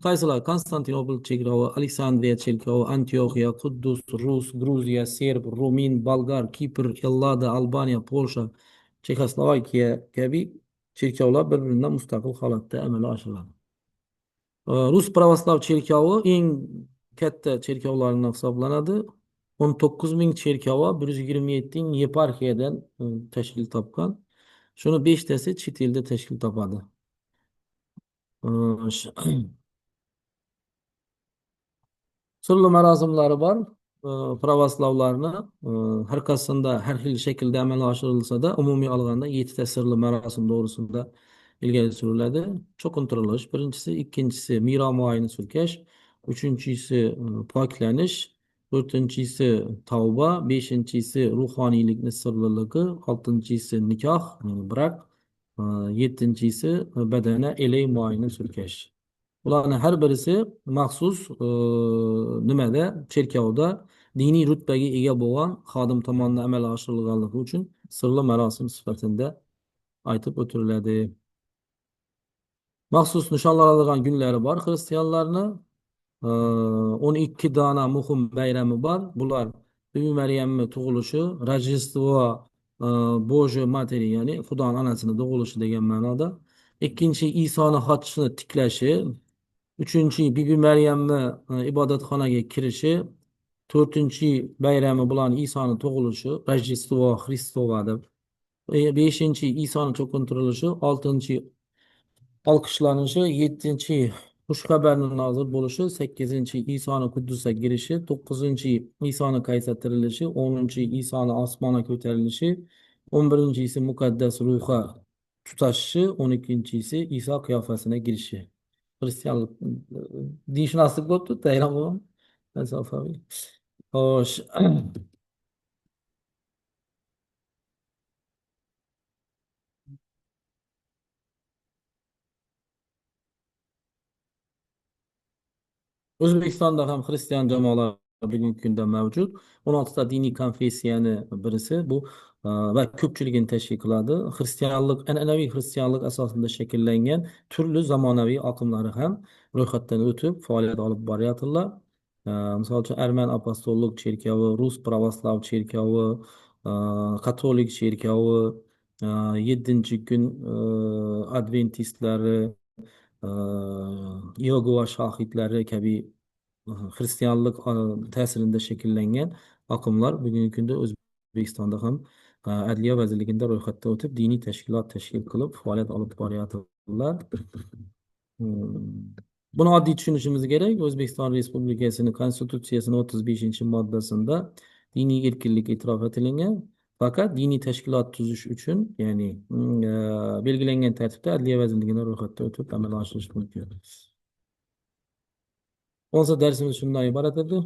Qaysilar? Konstantinopol cherkovi, Aleksandriya cherkovi, Antioxiya, Quddus, Rus, Gruziya, Serb, Rumin, Bolgar, Kipr, Ellada, Albaniya, Polsha, Chexoslovakiya kabi cherkovlar bir-biridan mustaqil holatda amalga oshiriladi. Rus pravoslav cherkovi eng katta cherkovlardan hisoblanadi. 19 ming cherkova 127 yeparxiyadan tashkil topgan. Shuni 5 tasi chet elda tashkil topadi. Sirli marosimlari bor. Pravoslavlarni har qaysisida har xil shaklda amalga oshirilsa-da, umumiy olganda 7 ta sirli marosim to'g'risida ilgari suriladi. Cho'qintirilish birinchisi, ikkinchisi miromoyini surkash, uchinchisi poklanish, to'rtinchisi tavba, beshinchisi ruhoniylikni sirliligi, oltinchisi nikoh, brak, yettinchisi badana elay moyini surkash. Ularning har birisi maxsus nimada, cherkovda diniy rutbaga ega bo'lgan xodim tomonidan amalga oshirilganligi uchun sirli marosim sifatida aytib o'tiriladi. Maxsus nishonlanadigan kunlari bor xristianlarni. 12 dona muhim bayrami bor. Bular Bibi Maryamning tug'ilishi, Rojdestvo Boji Materi, ya'ni Xudoning onasini tug'ilishi degan ma'noda. Ikkinchi Isoni xochini tiklashi, uchinchi Bibi Maryamni ibodatxonaga kirishi, to'rtinchi bayrami bularni Isoni tug'ilishi, Rojdestvo Xristova deb. Beshinchi Isoni cho'qintirilishi, oltinchi olqishlanishi, yettinchi xushxabarning nozil bo'lishi, sakkizinchi Isoni Quddusga kirishi, to'qqizinchi Isoni qayta tirilishi, o'ninchi Isoni osmonga ko'tarilishi, 11-inchisi muqaddas ruhga tutashishi, 12-inchisi Iso qiyofasina kirishi. Xristianlik dinshunoslik bo'libdi, tayron bo'lgan masofaviy. Xo'sh. O'zbekistonda ham xristian jamoalar bugungi kunda mavjud. 16 ta diniy konfessiyani birisi bu va ko'pchiligini tashkil qiladi. Xristianlik an'anaviy xristianlik asosida shakllangan turli zamonaviy oqimlari ham ro'yxatdan o'tib faoliyat olib boryaptilar. Misol uchun arman apostollik cherkovi, rus pravoslav cherkovi, katolik cherkovi, 7-kun adventistlari, Yegova shohidlari kabi xristianlik ta'sirida shakllangan oqimlar bugungi kunda O'zbekistonda ham Adliya vazirligida ro'yxatdan o'tib, diniy tashkilot tashkil qilib faoliyat olib boryaptilar. Buni oddiy tushunishimiz kerak. O'zbekiston Respublikasining Konstitutsiyasining 35-moddasida diniy erkinlik e'tirof etilgan. Faqat diniy tashkilot tuzish uchun, ya'ni belgilangan tartibda Adliya vazirligida ro'yxatdan o'tib amalga oshirish mumkin. Bo'lsa, darsimiz shundan iborat edi.